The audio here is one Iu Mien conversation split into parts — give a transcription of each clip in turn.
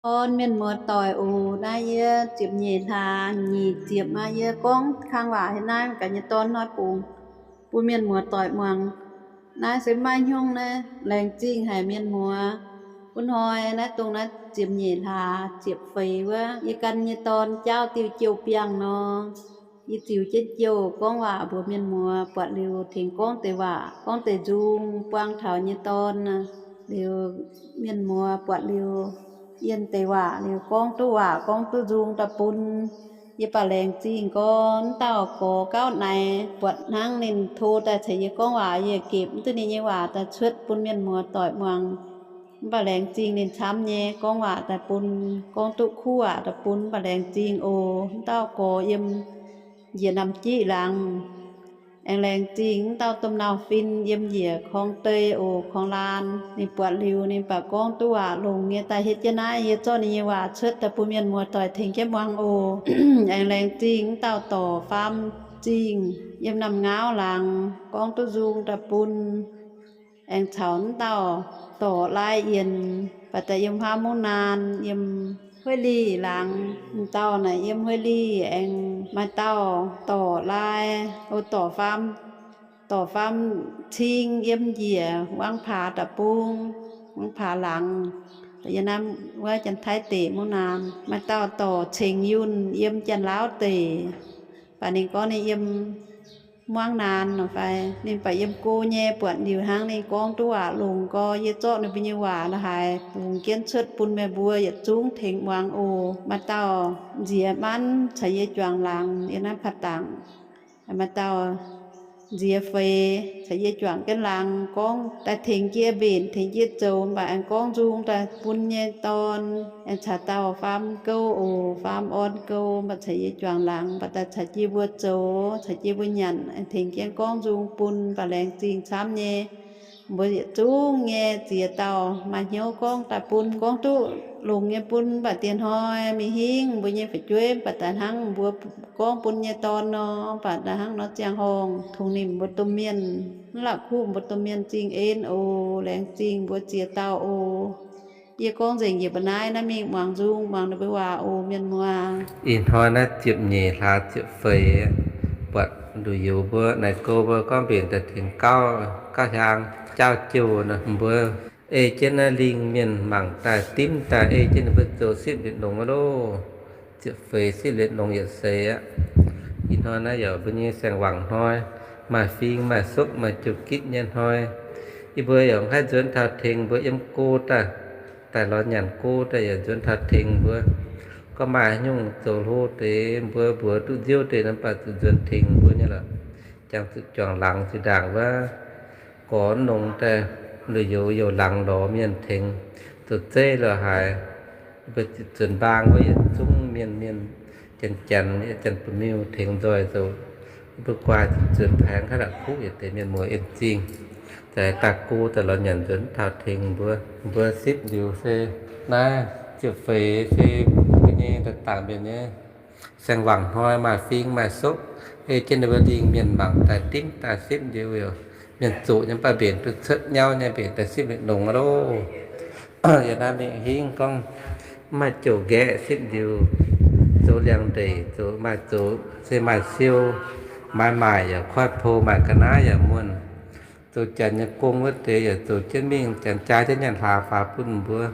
Orn mienh muoz doic oc. Naaiv yie ziepc nyeic hlaax nyic ziepc aqv. Yie gorngv kang waac haaix naaiv gaax nyei dorn hnoi bungx bun mienh muoz doic muangx. Naaiv se maiv hnyungv naaiv, laengz zingh haic mienh muoz. Wuov hnoi naaiv dongh naaiv ziepc nyeic hlaax ziepc feix wuov, yie gan nyei dorn jaauv diuh jouh biangh nor. Yie ziux jienv jouh gorngv waac mbuox mienh muoz, buatc liuz tengx gorngv deix waac, gorngv deix nzung buang taux nyei dorn. Liuz mienh muoz buatc liuz, yiem deix waac liuz gorngv duqv waac gorngv duqv nzung daaih bun. Yie baac laengz zingh gorx, wuov dauh gorx gauv naaic, buatc hnangv ninh to daaih caux yie gorngv waac, yie gepc mv duqv ninh nyei waac daaih cuotv bun mienh muoz doic muangx. Mv baac laengz zingh ninh camv nyei, gorngv waac daaih bun, gorngv duqv kuv waac daaih bun. Mv baac laengz zingh oc. Wuov dauh gorx yiem njiec Namx Jiqv laangz. Aengx laengz zingh wuov dauh domh nauv fin yiem njiec Korng Dei oc, Korng Laan. Ninh buatc liuz ninh baac gorngv duqv waac longx nyei daaih hietv jienv naaiv. Yie zorqv ninh nyei waac cuotv daaih bun mienh muoz doic tengx jienv muangx oc. Aengx laengz zingh wuov dauh dorc Faam Zingh yiem Namx Ngaauv laangz, gorngv duqv nzung daaih bun. Aengx caux wuov dauh dorc Lai Yienx, baac daaih yiem huaav Mungv Naan, yiem Hueiv Lih laangz. M'dauh naaic yiem Hueiv Lih. Aengx maaih dauh dorc Lai, o, dorc Faam, dorc Faam Cing yiem njiec Wangv Paax da'bung, Wangv Paax laangz, yiem naaiv wuov Janx-Taiv deic, Mungv Naan. Maaih dauh dorc Ceng Yunh yiem Janx-Laauv deic, baac ninh gorngv ninh yiem Muangv Naan nor fai. Ninh baac yiem go nyei, buatc liuz hnangv ninh gorngv duqv waac longx gorx, yie zorqv ninh mbuo nyei waac la'haaix bungx jienv cuotv bun meih mbuo yietc zungv tengx muangx oc. Maaih dauh Nziex Manv caux yie juangc laangz yiem naaiv Paa Dangc. Maaih dauh Nziex Feix caux yie juangc jienv laangz, gorngv daaih tengx jienv mbenc, tengx jienv zoux, mv baac aengx gorngv nzung daaih bun nyei dorn. Aengx caux dauh Faam Gouv oc, Faam Orn Gouv, mv baac caux yie juangc laangz, mv baac daaih caux jienv mbuo zoux, caux jienv mbuo nyanc, aengx tengx jienv gorngv nzung bun, mv baac laengz zingh camv nyei. Mbuo yietc zungv nyei ziex dauh maaih hnyouv gorngv daaih bun, gorngv duqv longx nyei bun, mv baac dieh hnoi mingh hingv mbuo nyei fu'jueiv, mv baac daaih hnangv mbuo gorngv bun nyei dorn nor, mv baac daaih hnangv nor ziangh horngh tongx nimc mbuo domh mienh, mv la'kuqv mbuo domh mienh zingh en oc. Laengz zingh mbuo ziex dauh oc. Yie gorngv nzengc yie mbuo naaiv, naaiv mingh muangx nzung, muangx ninh mbuo waac oc, mienh muoz. Ih hnoi naaiv ziepc nyeic hlaax ziepc feix, buatc nduqc youz mbuo naaic go mbuo gorngv mbenc daaih tengx gauv, gauv hiaang jaauv jouh nor, mbuo ei jienv naaiv lingh mienh mangc daaih dimv daaih ei jienv ninh mbuo zoux sipv liepc longx aqv loh. Ziepc feix sipv liepc longx yietc seix aqv. Ih hnoi naaiv yaac mbuo nyei saeng-wangc hnoi, maaih fing maaih sokv maaih jouh gitv nyei hnoi. Yie mbuo yaac mv haih nzuonx taux tengx mbuo yiem go daaih, daaih lorz nyanc go daaih yaac nzuonx taux tengx mbuo. Gorngv maaih haaix nyungc zoux hlo deix, mbuo mbuox duqv nziouv deix nor, mv baac zuqc nzuonx tengx mbuo nyei lorqc. Jangx zuqc juangc laangz zinh ndaangc wuov, gorx nongx daaih, nduqc youz youc laangz lorz mienh tengx, zoux zeiv lorz haaix, mbuo zuqc nzuonx mbaang wuov yietc zungv mienh, mienh janx-janx, janx-buoz-miuh tengx nzoih zoux. Mbuo guaaih zuqc nzuonx paengx haaix la'kuqv yietc deix mienh muoz en zingh. Daaih daaih go daaih lorz nyanc nzuonx taux tengx mbuo. Mbuo sipv liuz se naaiv ziepc feix se mbuo nyei daaih dangc mienh nyei saeng-wangc hnoi, maaih fing maaih sokv, ei jienv ninh mbuo lingh mienh mangc daaih dimv daaih sipv liuz, mienh zoqc nyei mv baac mbenc duqv cuotv nyauv nyei, mbenc daaih sipv liepc longx aqv loh. Yaac naaiv mingh hingv gorngv mv maaih jouh nqaeqv sipv liuz, zoux liangx-ndeic, zoux maaih zoux se maaih siou, maaih maaic yaac koiv pou, maaih ga'naaiv yaac muonh. Zoux janx nyei gong wuov deix yaac zoux jienv mingh, janx jaa jienv nyanc hlaax faaux bun mbuo.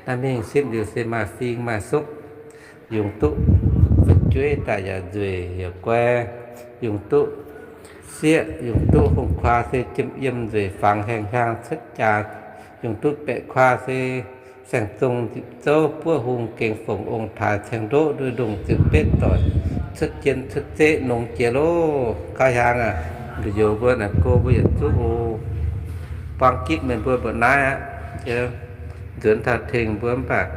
Naaiv mingh sipv liuz se maaih fing maaih sokv, yungz duqv fu'jueiv daaih yaac nzueic yaac guai, yungz duqv sieqv, yungz duqv hungh kuaa se jiem yiem nzueic fangx haengh hiaang cuotv jaax, yungz duqv baeqc kuaa se saeng-zong nzipc zouv buov hung gengh fongc ong-taaix caeng ndoqv nduov ndongh ziepc betv doic cuotv jien cuotv zeqv nongx jiex loh. Gauh hiaang aqv. Nduqc youz mbuo naaic go mbuo yietc zungv oc. Buang gitv meih mbuo mbuoqc naaiv aqv. Nzuonx taux tengx mbuo mv baac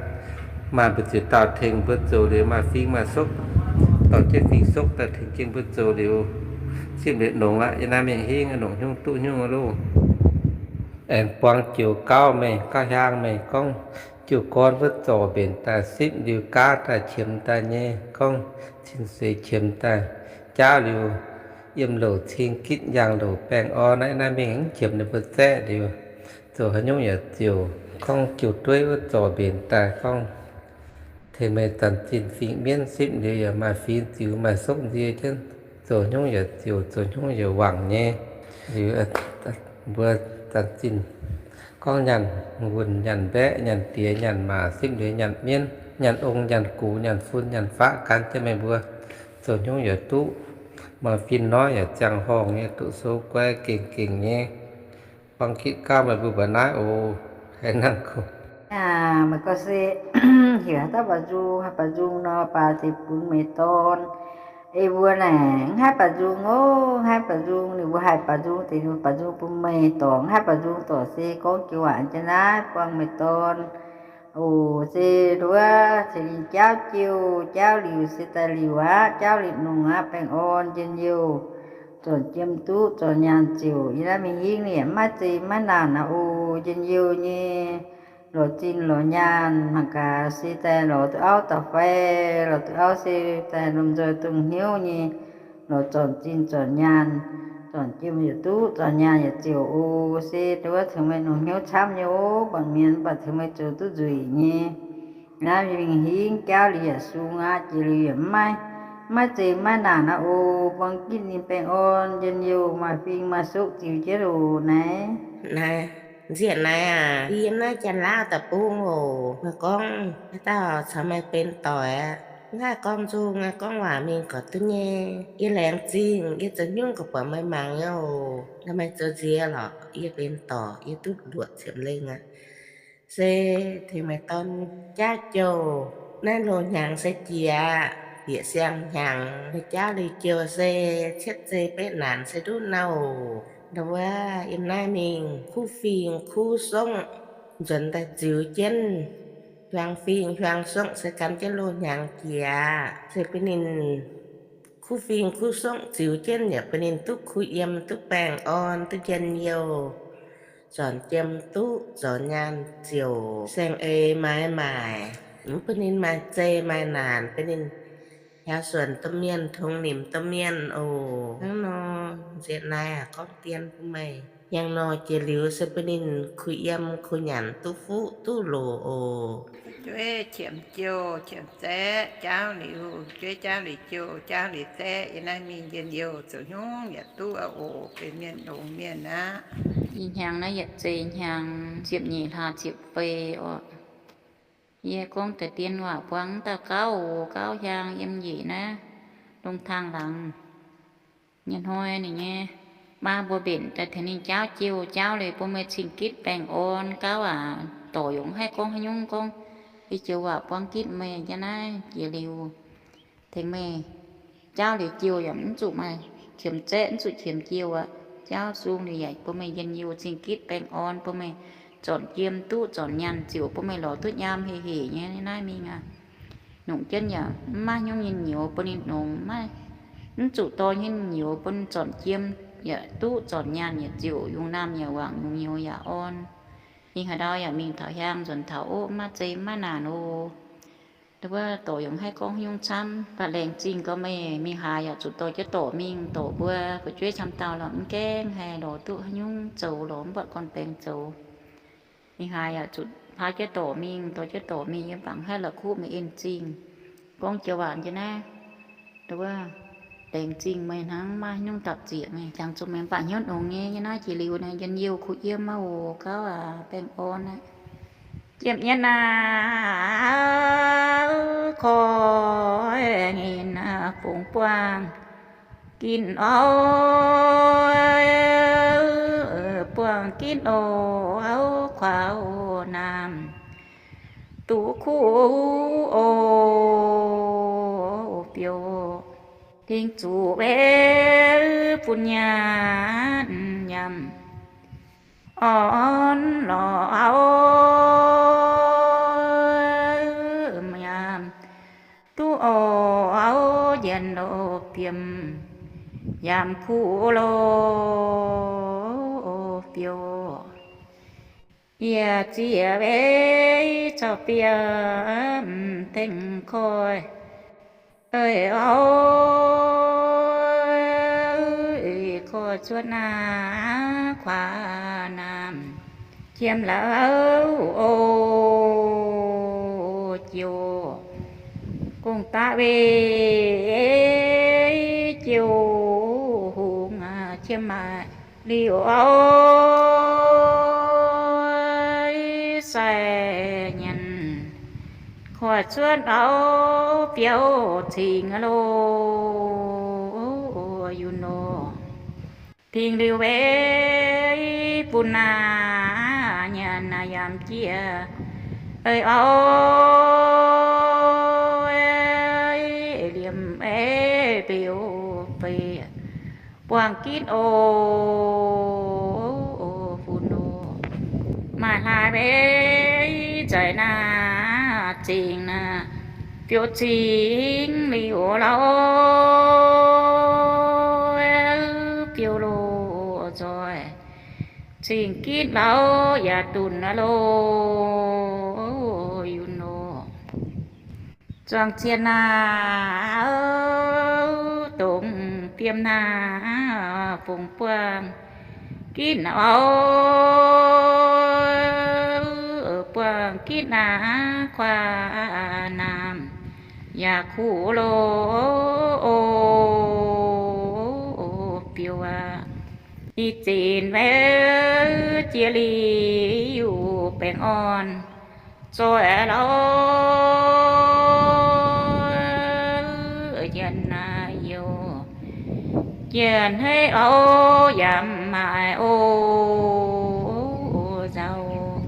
maaih mbu'ziex dauh tengx mbuo zoux liuz maaih fing maaih sokv, dorh jienv fing sokv daaih tengx jienv mbuo zoux liuz, sipv liepc longx aqv. Yie naaiv mingh hingv longc hnyouv duqv hnyouv loh. Aengx buang joux gauv meih, gauv hiaang meih gorngv jiu gorn wuov zorc mbenc daaih sipv liuz gaav daaih qiemx daaih nyei, gorngv cin seix qiemx daaih jaauv liuz, yiem louc cing gitv yangh louc baengh orn naaiv, naaiv mingh qiemx ninh mbuo zaeqv liuz, zoux haaix nyungc yaac ziouc Gorngv jiu dueiv wuov zorc mbenc daaih gorngv, tengx meih zanc zinh fingx mienv sipv liuz yaac maaih fingx ziux, maaih sokv nzie jienv, zoux hnyungv yaac ziouc, zoux hnyungv yaac wangc nyei. Liuz mbuo zanc zinh gorngv nyaanh wuonh, nyaanh mbaeqv, nyaanh diex, nyaanh maac, sipv liuz nyaanh mienv, nyaanh ong, nyaanh gux, nyaanh fun, nyaanh faqv gan jienv meih mbuo, zoux hnyungv yaac duqv. Maaih fin-noix yaac ziangh horngh nyei, duqv sou guai gengh gengh nyei. Buang gitv gauh meih mbuo mba'naaiv oc. Haaix nangc gorngv, meih gorngv se heuc haaix dauh ba'nzung, haaix ba'nzung nor, baac ziouc bun meih dorn. Ei mbuo naaic mv haih ba'nzung oc, mv haih ba'nzung. Ninh mbuo haih ba'nzung deix, ninh mbuo ba'nzung bun meih dorc. Mv haih ba'nzung dorc se gorngv jienv waac jienv naaiv buang meih dorn oc. Se nduov cingx ninh jaauv jiouh, jaauv liuz se daaih liuz aqv, jaauv liuz nongh aqv, baengh orn njien-youh, zornc jiem duqv, zornc nyaanh ziouc. Yie naaiv mingh hingv ninh yaac mv maaih zeqc maiv naanc aqv oc, njien-youh nyei. Lorz zinh lorz nyaanh mangc gaax se daaih lorz duqv auv daux fai, lorz duqv auv se daaih lomh nzoih dongh hnyouv nyei, lorz zornc zinh zornc nyaanh, zornc jiem yaac duqv, zornc nyaanh yaac ziouc oc. Se nduov tengx meih longc hnyouv camv nyei oc, buatc mienh mv baac tengx meih zoux duqv nzueic nyei. Naaiv mingh hingv jaauv liuz yaac sung aqv, jiex liuz yaac mv maaih, mv maaih zeqc maiv naanc aqv oc. Buang gitv ninh baengh orn njien-youh, maaih fing maaih sokv ziux jienv oc naaiv. Naaiv nzieqc naaiv aac, yiem naaiv Janx-Laauv deic-bung oc. Meih gorngv haaix dauh caux meih benx doic aqv, mv haih gorngv nzung aqv, gorngv waac mingh gorqv duqv nyei. Yie laengz zingh, yie zoux hnyungv gorqv buatc meih mangc nyei oc. Meih zoux nziex lorqc, yie benx dorc, yie duqv luoqc ziepc lengh aqv. Se tengx meih dorn jaauv jouh. Naaiv loz-hnyangx se jiex, bieqc siang-hnyangx, meih jaauv liuz jouh se cietv zei betv naanc se duqv nouh. Ndau wuov yiem naaiv mingh kuv fing kuv songv, nzuonx daaih ziux jienv hiuang fing hiuang songv se gan jienv loz-hnyangx jiex. Se bun ninh kuv fing kuv songv ziux jienv yaac bun ninh duqv kuh yiem, duqv baengh orn, duqv njien-youh, zornc jiem duqv, zornc nyaanh ziouc, saeng-eix maaiz maaic, mv bun ninh maaih zei maaih naanc, bun ninh hiaaux suonc domh mienh, tongx nimc domh mienh oc. Hnangv nor, nzieqc naaiv aac gorngv dien bun meih. Hnyangx nor jiex liuz se bun ninh kuh yiem kuh nyanc duqv fuqv duqv loc oc. Jueiv qiemx jouh qiemx zaeqv jaauv liuz, jueiv jaauv liuz jouh jaauv liuz zaeqv, yiem naaiv mingh njien-youh zoux hnyungv yaac duqv oc, benx mienh longx mienh aqv. Ih hnyangx naaiv yietc zei hnyangx ziepc nyeic hlaax ziepc feix oc. Yie gorngv deix dien waac buang dauh gauv oc, gauv hiaang yiem njiec naaiv, lungh taang laangz nyei hnoi ninh nyei maa mbuo mbenc daaih tengx ninh jaauv jouh, jaauv liuz bun meih cing-gitv baengh orn. Gauv aac, dorc yaac mv haih gorngv haaix nyungc, gorngv yie joux waac buang gitv meih jienv naaiv jiex liuz, tengx meih jaauv liuz jouh yaac mv zuqc maaih qiemx zaeqv, mv zuqc qiemx jouh aqv. Jaauv sung liuz yaac bun meih njien-youh cing-gitv baengh orn, bun meih zornc jiem duqv, zornc nyaanh ziouc, bun meih lorz duqv nyaam heh hec nyei naaiv mingh aqv. Nongc jienv yaac mv maaih haaix nyungc nyinh nyouz bun ninh nongc, maiv, mv zuqc dorh nyinh nyouz bun zornc jiem yaac duqv, zornc nyaanh yaac ziouc, yungz naamh yaac wangc, yungz nyouz yaac orn. Ninh haaix ndau yaac mingh taux hiaang nzuonx taux oc, mv maaih zei mv maaih naanc oc. Wuov dorc yaac mv haih gorngv haaix nyungc camv, mv baac laengz zingh gorx meih mingh haaix yaac zuqc dorh jienv dorc mingh, dorc mbuo fu'jueiv camv dauh lorqc, mv gaengh haih lorz duqv haaix nyungc zoux, lorz mv buatc gorn-baengx zoux. Mingh haaix yaac zuqc paaiv jienv dorc mingh, dorh jienv dorc mingh, yiem bangc haih la'kuqv meih en zingh. Gorngv joux waac njiec naaiv, wuov, laengz zingh meih hnangv, maiv haaix nyungc dapc zieqc meih, jangx zuqc meih mv baac hnyouv nongx nyei. Yiem naaiv jiex liuz naaiv njien-youh kuh yiem aqv oc, gauv aac, baengh orn aqv. Ziepc nyeic hlaax, koi nyei fungx buangh ginv auv, buangh ginv oc, auv kuaaux naamh duqv kuv oc, biouv dingc zuqc weic bun nyaanh nyaanh orn lorz auv nyaanh duqv oc, auv njien-youh biem yaac kuv loh, biouv. Yie zieqc weic caux bieqc dengh koiv, auv koiv cuotv naaiv kuaaux naamh, Qiemx la'auv o, jiouc gong-daqv weih jiouc hungx qiemx maaic liuz auv sai nyanc, koiv cuotv auv biauv cingx loh yunc nor. Dingc liuz weih bun naaiv nyanc naaiv yaac jiex, ei auv liemh ei biouv fei buangh gitv o, bun o, maaih hlaax weih nzaic naaiv zingh naaiv, biouv cingx liuz lauh, biouv loh nzoih, cingx gitv lauh yaac dunc loh yunc nor. Zuangx zienh naaiv dongh diem naaiv fungx buangh gitv auv, buangh gitv naaiv kuaav naamh yaac kuv loh o, biouv aac. Ih zinc weih jiex liuz baengh orn zoih lauh, nyanc naaiv youh jiex hneiv auv yaac maaih o, nzauh.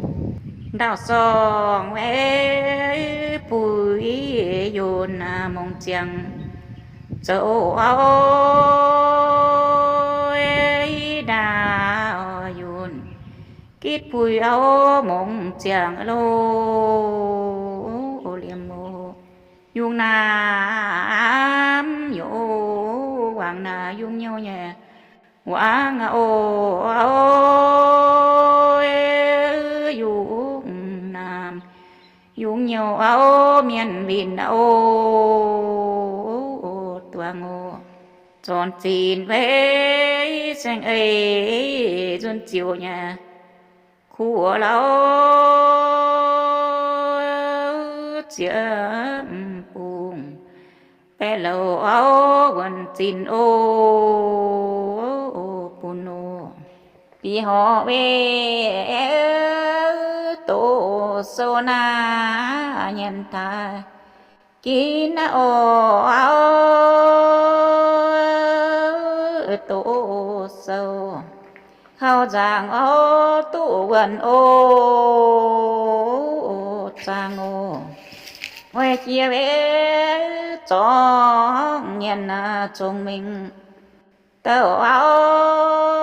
Ndau-sorngh weih buix yunh mungz ziangx zoux auv, ndau yunh gitv buix auv mungz ziangx loh, liemh o, yungz naamh youh wangc naaiv yungz nyouh nyei wangc o, yungz naamh yungz nyouh auv mienh winh o, duangx o. Zornc zinc weih saeng-eix nzunc ziouc nyei kuv o lauh, ziex bungx baeqv louc auv wuonc zinc o, bun o. Bieqc horc weih doqc sou naaiv nyanc daaih ginv naaiv o, auv doqc sou kaux nzaangc auv duqv wuonh o, zaangc o. Weih jiex weih zorngv nyanc naaiv zongx mingh douc auv,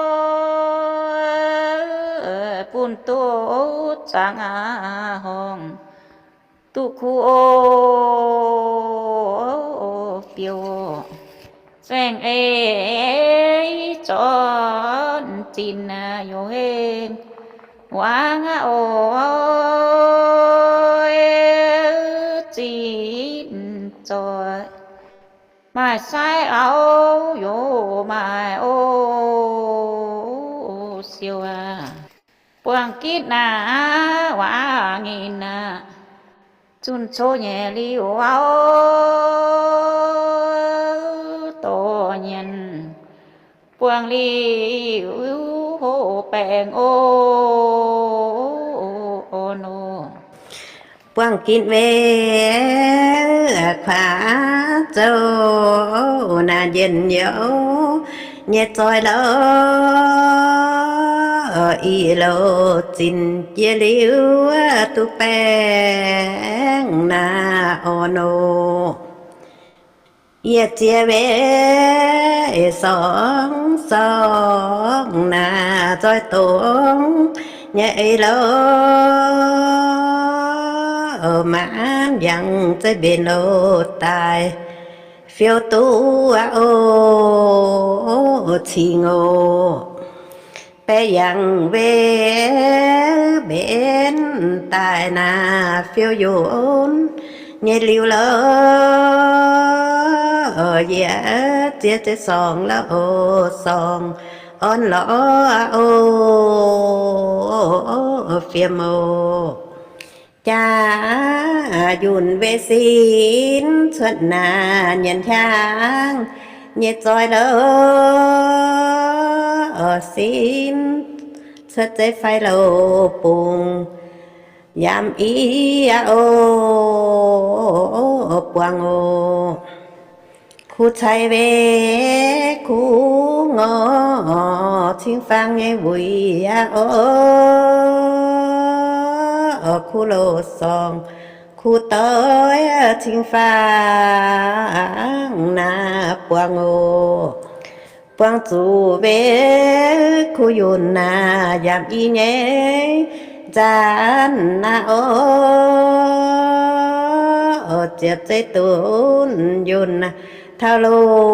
bun duqv zaangc aqv horngh duqv kuv o, biouv. Saeng-eix zornc zinc yungz hengh wangc aqv o, zinc zoih maaih sai auv yungz maaih o, siou aac. Buangh gitv naaiv waac nyei naaiv, zunh coqv nyei liuz auv dorh nyanc, buangh liuz hoqc baengh o, orn o. Buangh gitv weih kuav zouv naaiv njien-youh nyei zoih louh, i louh zinc jiex liuz duqv baengh naaiv orn o. Yie ziex weih sorngv sorngv naaiv zoih dongh nyei eix louh, maanc yangh zeiv mbenc louh daaih fiou duqv aqv o, cingx o. Baeqv yangh weih mbenc daaih naaiv fiou yunc nyei liuz louh, yie ziex ziex sorngv louh o, sorngv orn lorz oc, fiem oc. Jaax yunh weic sin cuotv naaic nyanc hiaangx nyei zoih louc, sin cuotv zeiv fai louc bungx yaac i aqv oc, buangh oc. Kuv cai weic kuv ngorc cingx faang nyei wuic aqv oc, kuv loz-sorng kuv doix cingx faang naaic buangh oc. Buangh zuqc weic kuv yunh naaic yaac i nyei nzaanx naaic oc, ziepc zeiv dunv yunh taux loz-dauh.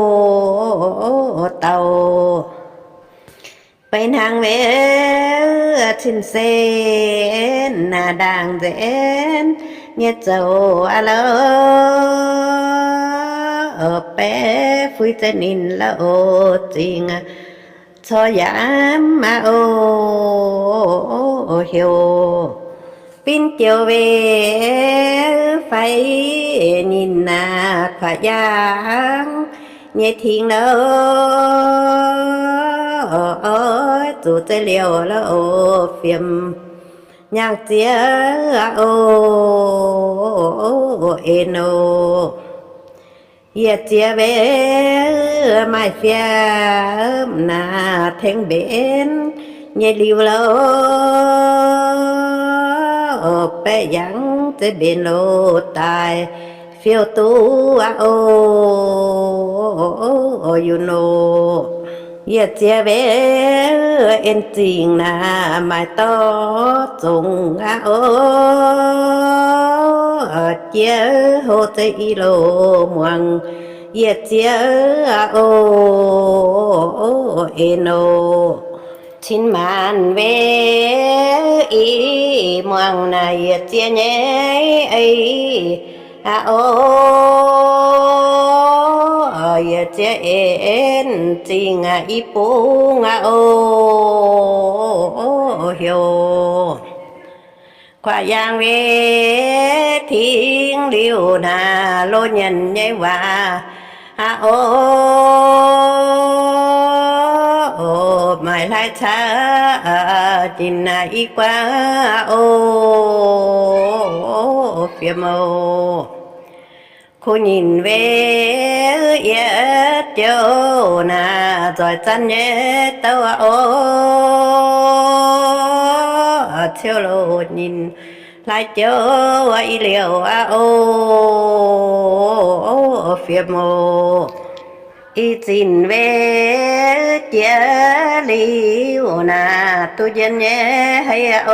Beiv hnangv weic cin-sen naaic ndaangc nzenv nyei zoux aqv lorqc, baeqv fuix zeiv ninh la'oc zingh corc yaac aqv oc, heuc binv joux weic fai nyinh naaic kuaaiv yaangh nyei tingx lorqc, oix zuqc zeiv liouh la'oc fiem nyaangh ziex aqv oc, en oc. Yietc ziex weic maaih fiem naaic tengx mbenc nyei liuz lorqc, baeqv yangh zeiv mbenc loz-daaih fiou duqv aqv oc, yunh oc. Yietc ziex weic en zingh naaic maaih dorh zongc aqv oc, jiex hlo zeiv i loz-muangx yietc ziex aqv oc, en oc. Cin maanc weic i muangx naaic yietc ziex nyei ei aqv oc, yietc ziex en zingh i bung aqv oc, heuc kuaaiv yaangh weic tingx liuz naaic loz nyanc nyei waac aqv oc, maaih hlaaix caux ninh naaic i guaav aqv oc, fiem oc. Kuv nyinh weic yietc jouh naaic nzoih zanv nyei douc aqv oc, ciouv loz nyinh hlaaix jouh i liouh aqv oc, fiem oc. Ih zanc weic jiex liuz naaic duqv njien nyei hei aqv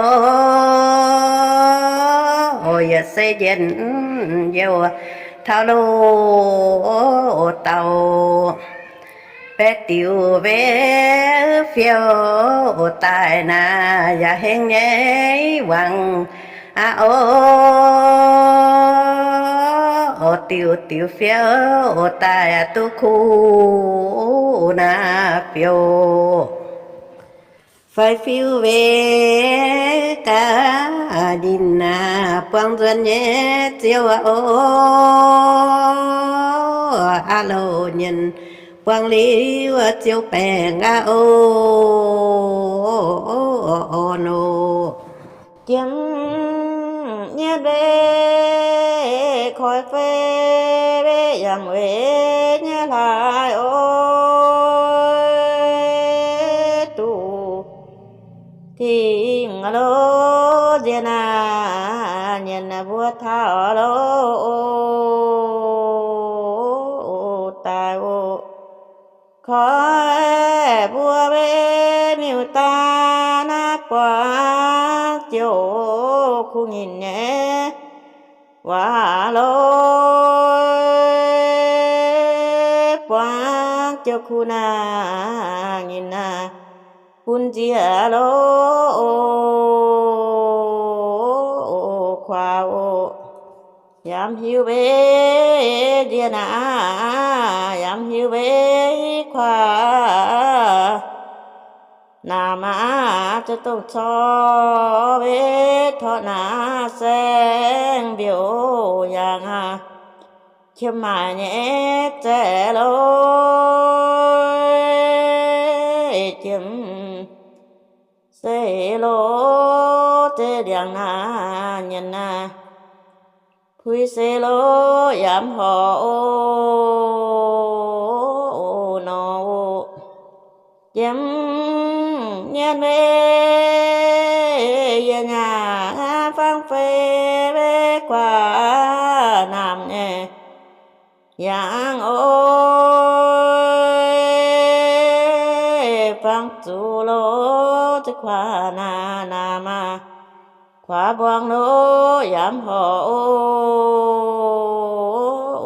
oc, yietc seix njien youh taux loz-dauh. Baeqv diuc weic fiou daaih naaic yaac hengx nyei wangc aqv oc, diuc diuc fiou daaih duqv kuv naaic fiou. Fai fiuv weic gaax ninh naaic buangh nzuonx nyei ziouv aqv oc, aqv loz nyienh buangh liuz ziouv baengh aqv oc, orn oc. Jiem nyei mbe koi fei weic yangh weic nyei hlaax oc, duqv tingx loz nziex naaic nyienx mbuo taux loz daaih oc. Koi mbuo weic miuc-daaih naaiv buangv jiouv kuv nyinh nyei waac lorqc, buangv jiouv kuv naaic nyinh naaic bun nziex lorqc, kuaax oc. Yaac mv hiuv mbe nziex naaic, yaac mv hiuv mbe kuaax. Maah, ziex dongh cor mbev torqv naaic saeng mbiouh yangh aqv. Qiemx maaic nyei zaeqv lorqc, jiem se lorqc, zeiv ndiangx naaic nyienx naaic, puix se lorqc yaac mv horpc oc nor. Jiem nyienh mbev yie nyaah fangv fei mbev guaax naamh nyei yangh oc. Fangv zuqc lorqc, ziex guaax naaic naamh aqv. Guaax mbuangz lorqc yaac mv horpc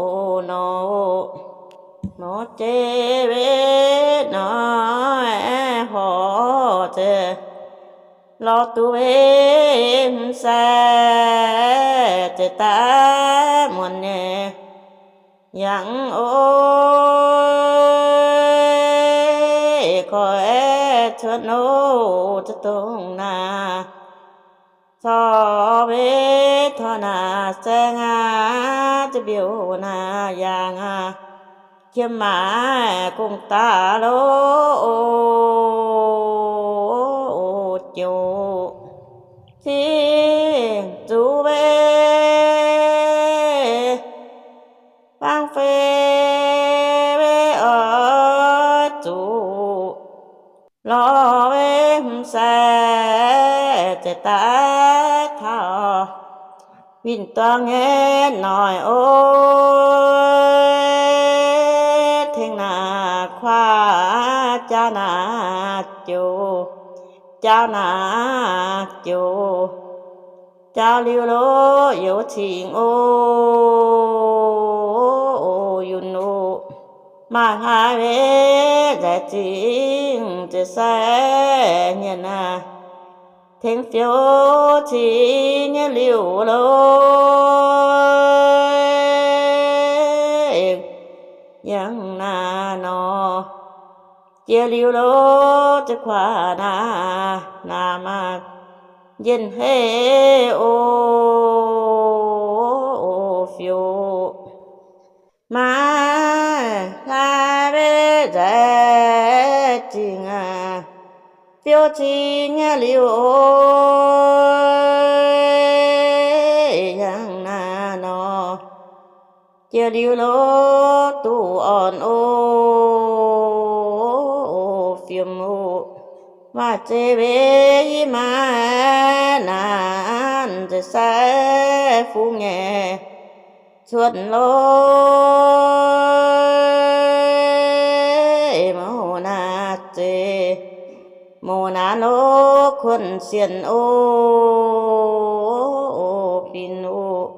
oc nor. Nor jiex mbev nor horpc ziex lorqc duqv mbev hmz sai, ziex daaih muonc nyei yangh oc. Koi cuotv oc, ziex dongh naaic cor mbev torqv naaic saeng aqv, ziex mbiouh naaic yangh aqv. Qiemx maaic gong-daaih lorqc oc, joux cing zuqc mbev fangv fei mbev oix zuqc lorqc mbev hmz sai, ziex daaih taux winh-duang nyei noic oc. Tengx naaic kuaav jaa naaic joux, jaa naaic joux, jaa liuz lorqc youz cingx oc, yunh oc. Maaih hlaax mbev nzaaic zingh ziex sai nyienx naaic, tengx fiou cingx nyei liuz lorqc, yangh naaic nor. Jiex liuz lorqc ziex guaax naaic, naaic maaih njien-hei oc, fiou. Maaih hlaax mbev nzaaic zingh aqv, fiou cingx nyei liuz oc, yangh naaic nor. Jiex liuz lorqc duqv orn oc, fiem oc. Maaih zeiv mbev yie maaih naaic, ziex sai fungx nyei cuotv lorqc, mouz naaic zeiv, mouz naaic lorqc kuonx sienh oc, fin oc.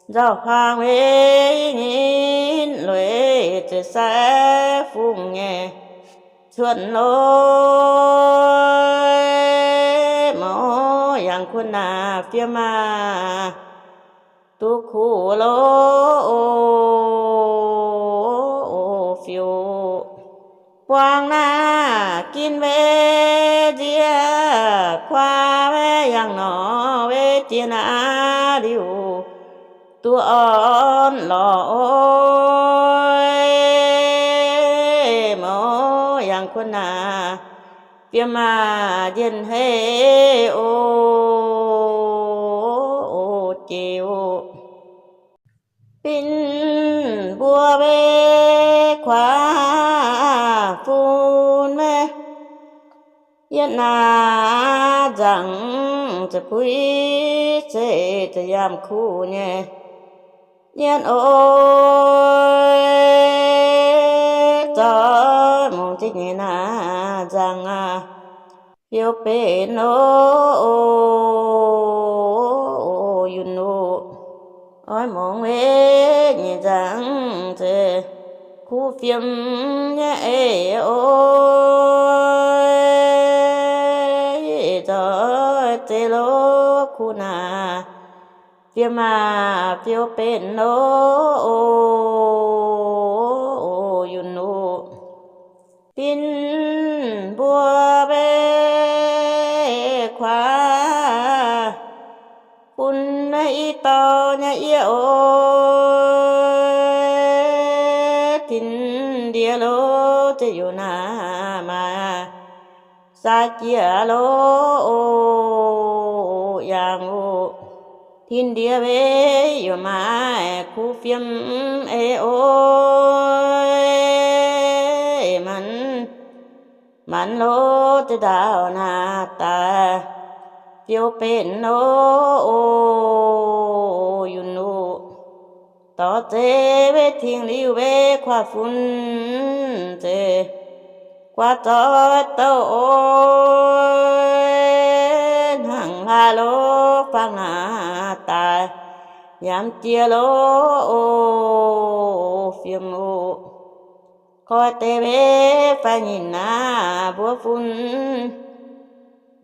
Nzauh huaang mbev nyei lueic ziex sai fungx nyei cuotv lorqc, mouz yangh kuonx naaic fiem aac, duqv kuv lorqc oc, fiou. Buangh naaic ginv mbev nziex kuaav mbev yangh nor, mbev jiex naaic liuz duqv orn lorqc oc, mouz yangh kuonx naaic fiem aac, njien-hei oc, jiex oc. Binc mbuo mbev kuaav fun mbev, yietv naaic nzangc za'gui zeiv za'yaamh kuv nyei. Yietv oc, zoih mungz zinh nyei naaic nzangc aac, fiou benx oc, yunh oc. Oix mungz mbev nyei nzangc zeiv kuv fiem nyei eix oc, zoih zeiv lorqc kuv naaic fiem aac, fiou benx oc, yunh oc. Binc mbuo mbev Tin-ndie lo, ziex yuc naaic maaih sai jiex lo, yangh oc. Tin-ndie weic yuoqc maaih kuv fiem ei oc. Manc, manc lo, ziex ndaauh naaic daaih fiou benx lo, yunc oc. Dorh zeiv weic tingx liuz weic kuaaiv fun zeiv, guaav zoih douh oc. Hnangv hlaax lo, fangx naaic daaih yamv jiex lo, fiem oc. Koi deix weic fai nyinh naaic mbuo fun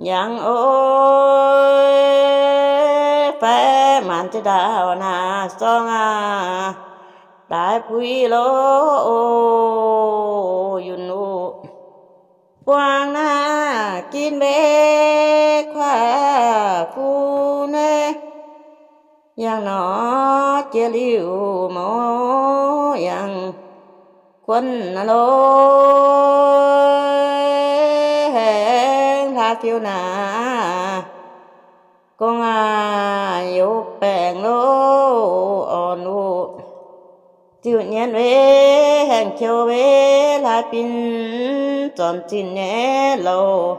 yangh oc. Fai maanc ziex ndaauh naaic sorng aac, daaih puix lo, yunc oc. Buangh naaic ginv weic kuaaiv fun naaic, yangh nor jiex liuz mouz yangh kuonx lo, haengh hlaax fiou naaic, gong aac youz baengc lo, orn oc. Ziux nyienz weic haengh qou weic hlaax bin, zornc zinh nyei louh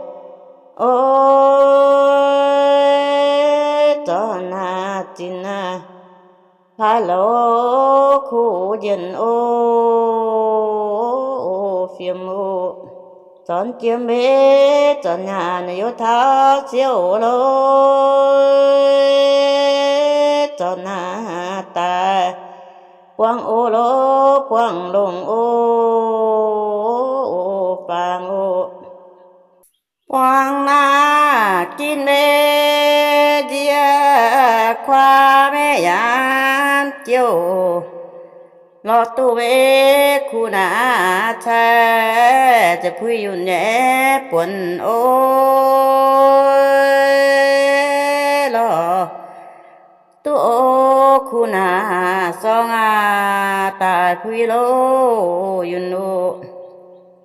oc. Zornc naaic zinh naaic hlaax louh kuv njienc oc, fiem oc. Zornc jiem weic zornc nyaanh naaic youz taux siouc lo, zornc naaic daaih buangh oc lo, buangh longc oc, faang oc. Buangh naaic ginv weic ndie kuaaiv maiv yaac jouh, lorz duqv weic kuv naaic cai, ziouc puix yunc nyei buonc oc. Lorz duqv oc kuv naaic sorng aac, daaih puix lo, yunc oc.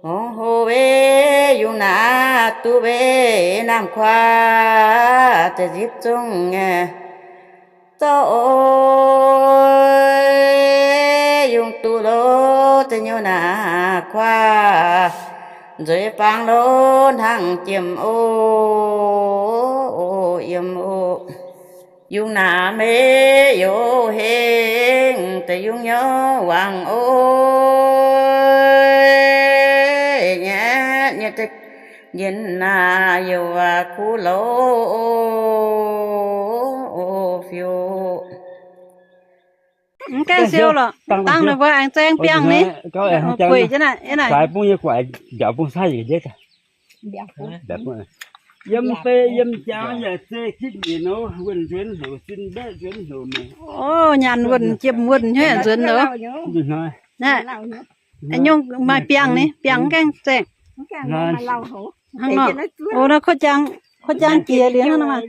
Hngongx hlo weic yungz naaic duqv weic naamh kuaav, ziouc nzipc zungv nyei zorqv oc. Yungz duqv lo, ziex nyungc naaic kuaav, nzueic faang lo hnangv jiem oc, yiem oc. Yungz naaic maiv youz hengx, deix yungz nyouv wangc oc. Nyienz naaic youc kuv loz oc, fiuv. Mv gaengh siou lorqc, dangh ninh mbuo aengx zaeng biangh ni. Bueic jienv naaic, yie naaic. Yiem fei yiem jangx yaac zei kitv njiec nor, wuonh nzuonx houc, sin mbaeqv nzuonx houc mangc. O, nyaanh wuonh, jiem wuonh hnyouv nzuonx nor. Nyungc maaih biangh ni, biangh mv gaengh zaeng. Hnangv nor. O, nor kuv jangx jiex liuz hnangv nor maah.